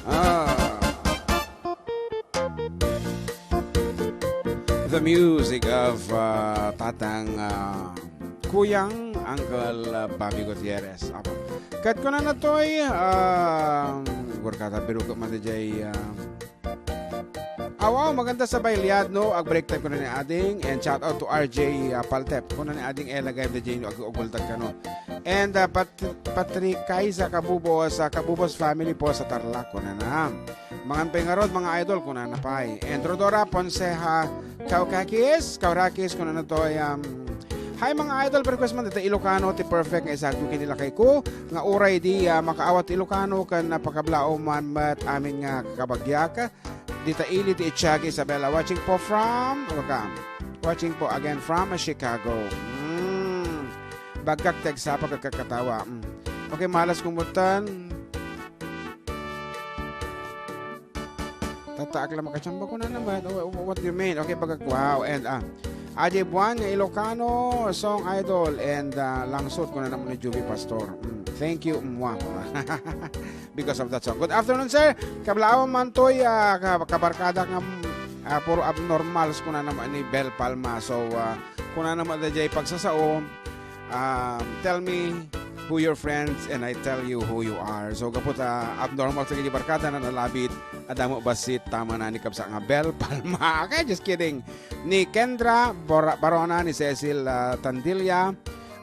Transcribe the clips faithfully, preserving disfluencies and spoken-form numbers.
Ah. The music of, uh, Tatang, uh, Kuyang, Uncle, uh, Bobby Gutierrez. Apo. Ket kunana toy, um, gurkata, biruko man diay, uh, aw, aw, maganda sabay liad, no? Ag-break time kuna ni Ading. And shout out to R J, uh, Paltep. Kuna ni Ading Ella Gaib diay, no? Ag-, agultad kano. And, uh, Pat-, Patrick Kaiza Kabubos, uh, Kabubos family po sa Tarlac, kunana. Mangan pay ngarud, mga idol, kunana pay. And Rodora Ponceja Kaukakis, Kaurakis, kunana toy, um, "Hi, mga idol, request man dita Ilocano, ti perfect nga isagto ken ni lakay ko, nga uray di, ah, makaawat ti Ilocano, ken napakablaom man met amin nga kakabagyak. Dita ili ti Itiagi Isabela, watching po from, ano ka? Watching po again from Chicago." Mm. Bagak ti agsapa, kakatawa. Mm. Okay, malas kumutan. Tataak lang makachamba ko na naman. Oh, wha-, what do you mean? Okay, pagka, wow. And, ah, Ajay Buwan nga Ilocano, song idol, and, ah, langsot ko na naman ni Juby Pastor. Mm, thank you, mwa. Because of that song. Good afternoon, sir. Kablawan man toy, ah, ka-, kabarkada nga, mm, ah, puro abnormals ko na naman ni Bel Palma. So, ah, kuna naman da jay pagsasao, um, tell me who your friends and I tell you who you are. So, gapu ta abnormal ti barkada na nalabit, adda mo bassit, tama na ni kabsa nga Bel Palma. Okay, just kidding. Ni Kendra Bor-, Barona, ni Cecil, ah, Tandilla,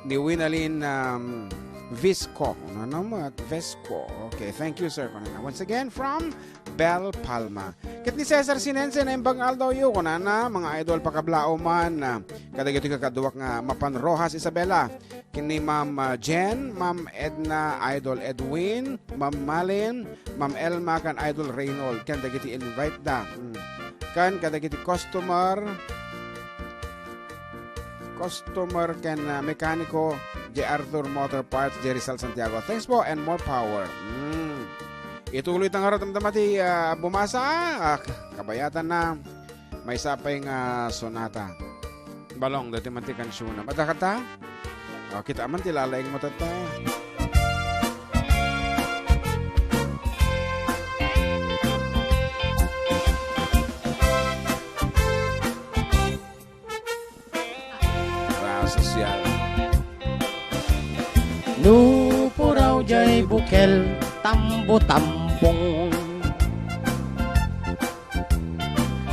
ni Winalin, um, Visco. Ano naman? Vesco. Okay, thank you, sir. Once again, from Bel Palma. Ket ni Cesar Sinense, naimbag nga aldaw yo, kunana, mga idol, pakablaom man, ah, kadagiti kakaduak nga mapan Roxas Isabela, ken ni Ma'am, ah, Jen, Ma'am Edna, Idol Edwin, Ma'am Malin, Ma'am Elma, ken Idol Reynold, ken dagiti invite da. Hmm. Ken kadagiti customer, customer ken, ah, mekaniko, J. Arthur Motor Parts, J. Rizal Santiago. Thanks po and more power. Mm. Ituloy ta ngarud, damdama ti, ah, bumasa. Ah, kabayatan na. Maysa pay nga sonata. Balong, dati man ti kansiona. Madakata? O, kita man ti lalaing mo, tata. Para sosyal. No puraw jay bukel, tambo-tambong.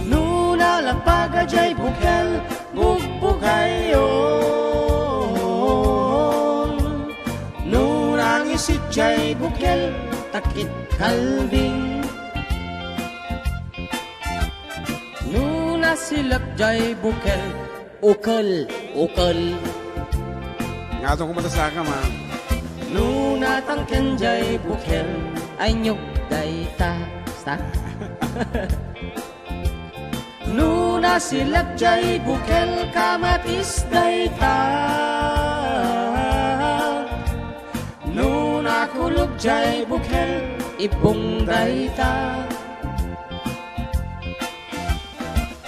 No nalagpaga jay bukel, bugbugayong. No nangisit jay bukel, takit kalbing. No nasilek jay bukel, ukel, ukel. Nga atong kumatasaka, ma. No natangken jay bukel, anyog dayta. Sta? No nasilek jay bukel, kamatis dayta. No nakulog jay bukel, ibong dayta.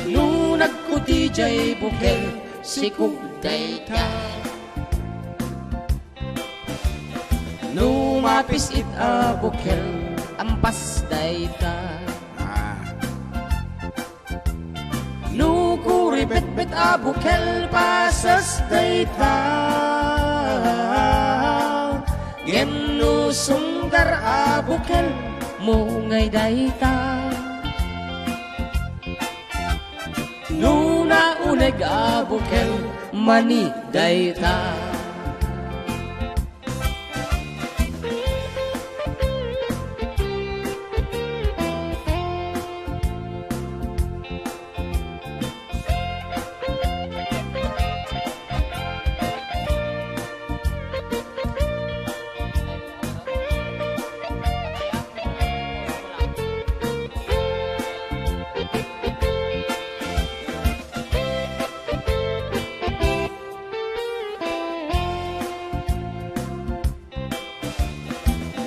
No nagkuti jay bukel, sikog dayta. No mapis-it a bukel, ampas dayta. Ah. No kuribetbet a bukel, pases dayta. Ngem no sunggar a bukel, mungay dayta. No nauneg a bukel, mani dayta.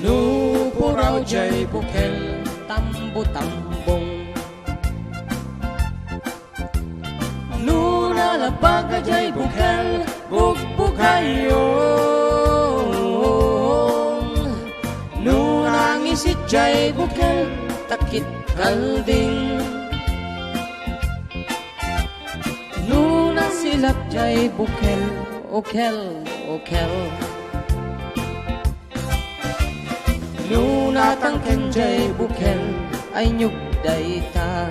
No puraw jay bukel, tambo-tambong. No nalabaga jay bukel, bugbugayong. No nangisit Jay bukel, takit kalding. Nuna silap jay bukel, okel, okel. Nuna tangken jay bukel, ay nyug dayta.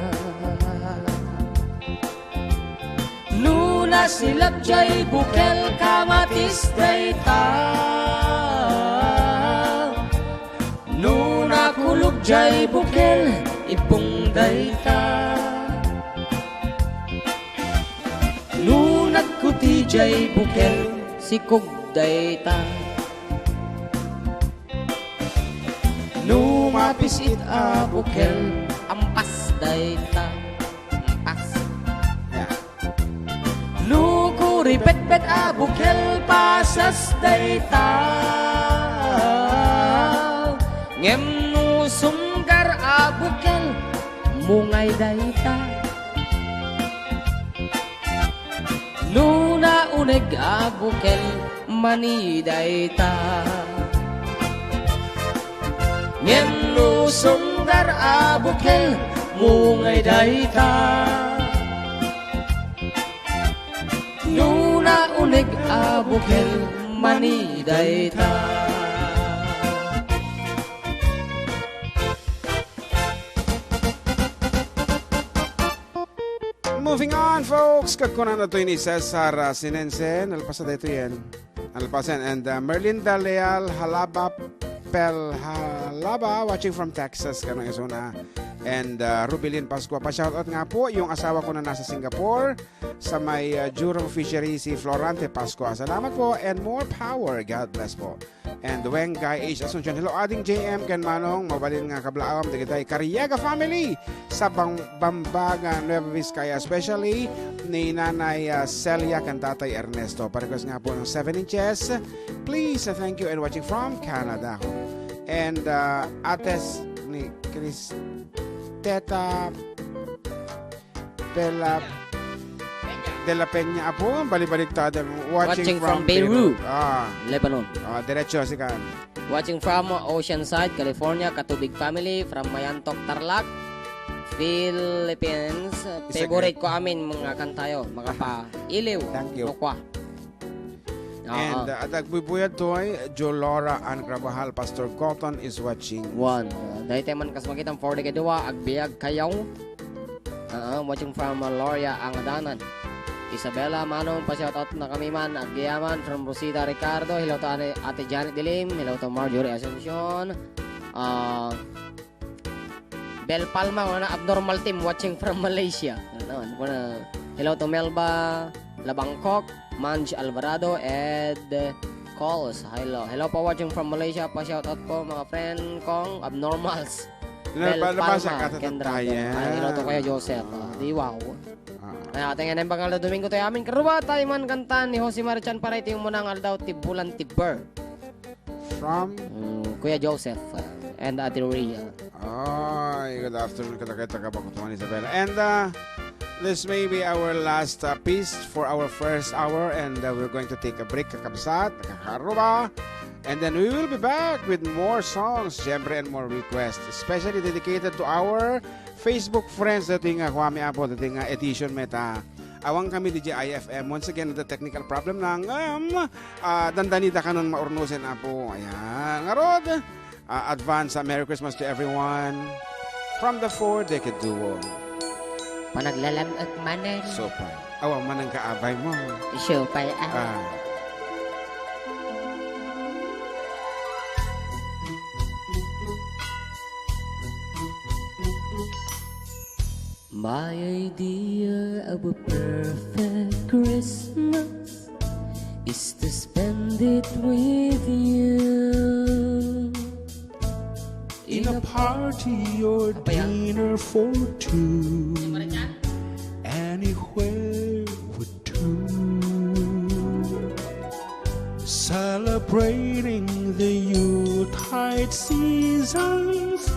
Nuna silap jay bukel, kamatis dayta. Nuna kulog jay bukel, ipong dayta. Nuna kuti jay bukel, sikog dayta. Numa pisit a bukel, ampas dayta. Ampas. Yeah. Nukuri petpet a bukel, pasas dayta. Ngem nusunggar a bukel, mungay dayta. Nuna uneg a bukel, mani dayta. Ngem nusunggar a bukel, mungay dayta. Nuna uneg a bukel, mani dayta. Moving on, folks. Kagkunana to ni Cesar, uh, Sinense. Nalpasa dayto yan. Nalpasan. And, uh, Merlinda Leal Halaba, Pel Halaba, watching from Texas, kanang isuna. And, uh, Rubilin Pascua, pa-shoutout nga po, yung asawa ko na nasa Singapore, sa may, uh, Jurong Fishery, si Florante Pascua. Salamat po and more power. God bless po. And Weng Guy H Asuncion. Hello, Ading J M, ken Manong, mabalin nga kablaawam, dagitay Cariaga family sa Bang-, Bambaga, Nueva Vizcaya, especially ni Nanay, ah, Celia ken Tatay Ernesto. Pa-request nga po ng seven inches. Please, uh, thank you and watching from Canada. And, uh, Ates ni Chris Teta de la, de la Peña, apo, balibaliktad. Watching Watching from from Beirut. Beirut. Ah. Lebanon. Ah, diretso, sikan. Watching from Oceanside, California, Katubig family, from Mayantok, Tarlac, Philippines. It's a Favorite great ko amin mga kantayo, mga pa iliw, Thank you. Nukwa. Oo. And, uh, at agbubuyat toy, Jolora Ann Carvajal, Pastor Cotton is watching. One. Uh, dahil tayo man kas makita, for the kedua, agbiag kayaw. Uh, watching from, uh, Loria Angadanan. Isabela, Manong, pa-shoutout na kami man. Agyaman from Rosita Ricardo. Hello to Ate, Ate Janet Dilim. Hello to Marjorie Asuncion. Uh, Bel Palma, una, Abnormal Team, watching from Malaysia. Ano, ano po na? Hello to Melba Labangkok, Manj Alvarado, Ed Coles. Hello. Hello po, watching from Malaysia. Pa-shoutout po, mga friend kong Abnormals. Bel Palma, Kendra. Ay, hello to Kuya Joseph. Ah, di wow. Ah. Ay, ating anay bangal na Domingo tayo amin. Karuba tayo man kanta ni Jose Marichan para ito yung munang aldaw, Tibulan Tiber. From? Mm, Kuya Joseph, uh, and Ate Rhea. Ay, good afternoon, kadagay taga Bacotuan, Isabela. And, uh, this may be our last, uh, piece for our first hour, and, uh, we're going to take a break, kakabsat, kakaruba. And then we will be back with more songs, syempre, and more requests, especially dedicated to our Facebook friends. Dito nga, Kwame Apo, dito nga edition meta. Awang kami di I F M. Once again, the technical problem lang. Um, Ah, dandani da kanon maurnosen, Apo. Ayan. Ngarud, ah, advance, ah, Merry Christmas to everyone from the Four Decade Duo. Panaglalam-ek manen. Supay. Awa, manang kaabay mo. Supay, ah. Ah. My idea of a perfect Christmas is to spend it with you. In a party or dinner for two, anywhere would do. Celebrating the Yuletide seasons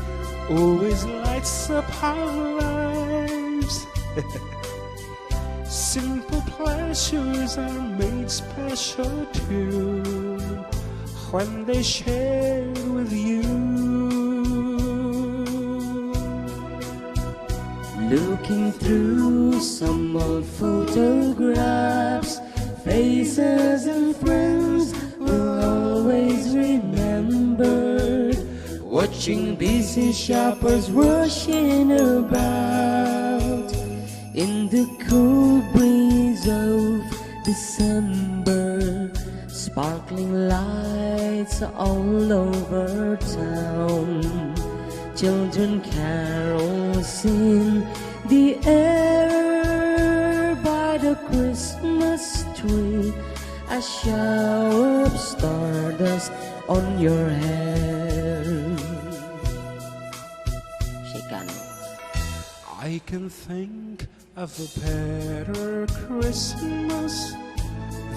always lights up our lives. Simple pleasures are made special too when they shared with you. Looking through some old photographs, faces and friends we'll always remember. Watching busy shoppers rushing about in the cool breeze of December. Sparkling lights all over town. Children carols in the air by the Christmas tree. A shower of stardust on your hair. Shake on. I can think of a better Christmas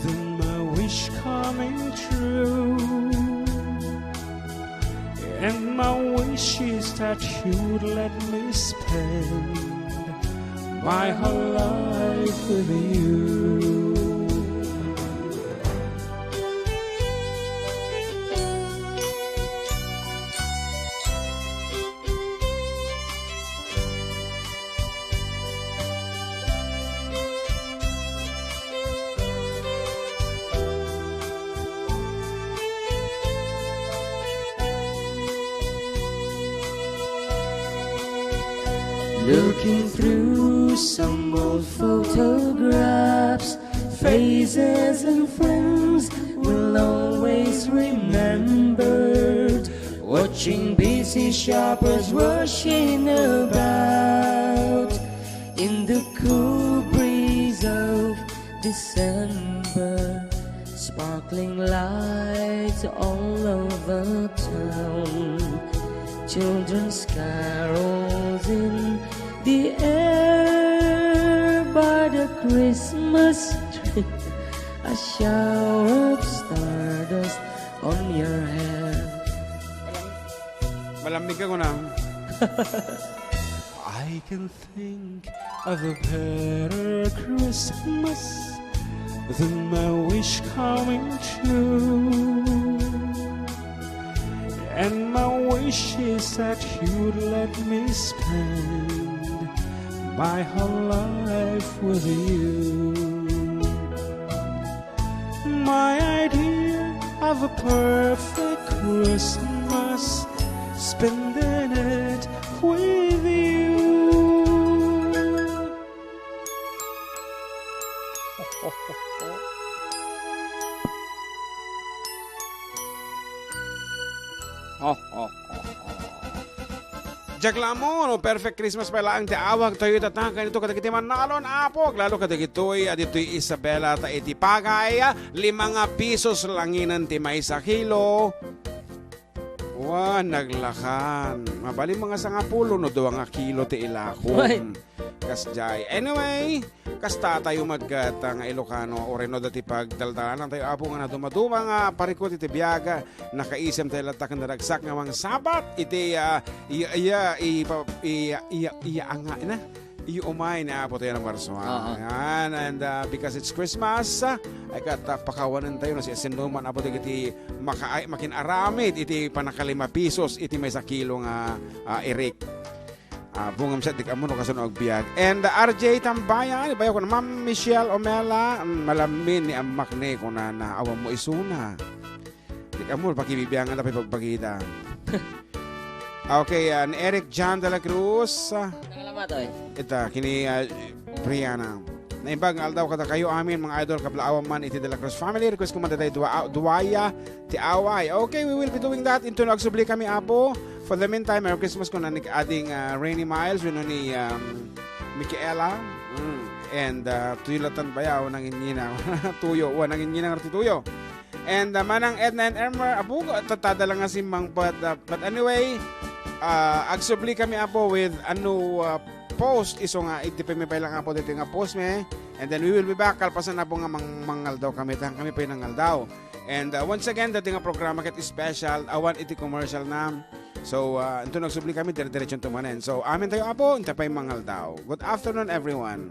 than my wish coming true. And my wish is that you'd let me spend my whole life with you. Looking through some old photographs, faces and friends we'll always remember. Watching busy shoppers rushing about in the cool breeze of December. Sparkling lights all over town. Children's carols in the air by the Christmas tree. A shower of stardust on your hair. Malam-, malamig ka, kunam. I can think of a better Christmas than my wish coming true. And my wish is that you'd let me spend my whole life with you. My idea of a perfect Christmas, spending it with you. Diak la ammo no perfect Christmas pay laeng ti awag tayo itatakan ito kadagiti mannalon, Apo, aglalo kadagitoy a ditoy Isabela ta iti pagay, lima nga pisos langinen ti maysa kilo. Wa, naglakan. Mabalin mga sangapulo no dua nga kilo ti ilakom. Ay. Kasjay. Anyway, kasta tayo met ket nga Ilocano, uray no adda ti pagdaldalan tayo, Apo, nga nadumaduma nga parikut iti biag, nakaisem tayo latta ken naragsak nga mangsabat iti, ah, iya, iya, ipa-, iya, iya, iya, anga, na, iya umay ni Apo tayo nga Marso, ah. Oo. Yan, and, ah, because it's Christmas, ah, ay kat, ah, pakawanen tayo no siasinoman, Apo, dagiti maka-, ay, makin-aramid iti panakalima pisos iti maysa kilo nga, ah, irik. Ah, bungam siya, di ka mo no kasano agbiag. And, uh, R J Tambayan, ibayaw ko na, Ma'am Michelle Omela, mm, malamin ni amak ni, kuna na, awan mo isuna. Di ka mo, pakibibiangan na pagpagita. Okay, uh, ni Eric John de la Cruz. Salamat, oy. Ita, kini, uh, Brianna. Naimbag nga aldaw kada kayo amin, mga idol, kablaawan man iti De La Cruz family. Request ko man daytoy dua-, duaya ti away. Okay, we will be doing that. Into no agsubli kami, Apo. For the meantime, Merry Christmas ko na ni Ading, ah, Rainy Miles, wenno ni, um, Michaela. Mm. And, ah, tuyo latan bayaw, nanginginang. Tuyo, wa, nanginginang ti tuyo. And, ah, Manang Edna and Elmer, Apo, tatada lang nga simmang, but, ah, but anyway, ah, agsubli kami, Apo, with a new, ah, post, isu nga, iti pay mi pay lang, Apo, dito nga post mi. And then we will be back, kalpasan, Apo, nga mang-, mangaldaw kami, tan kami pay nangaldaw. And, uh, once again, dati nga programa ket special, awan iti commercial na. So, uh, into nagsubli kami, dire-diretso tumanen. So, amin tayo, Apo, inta pay mangaldaw. Good afternoon, everyone.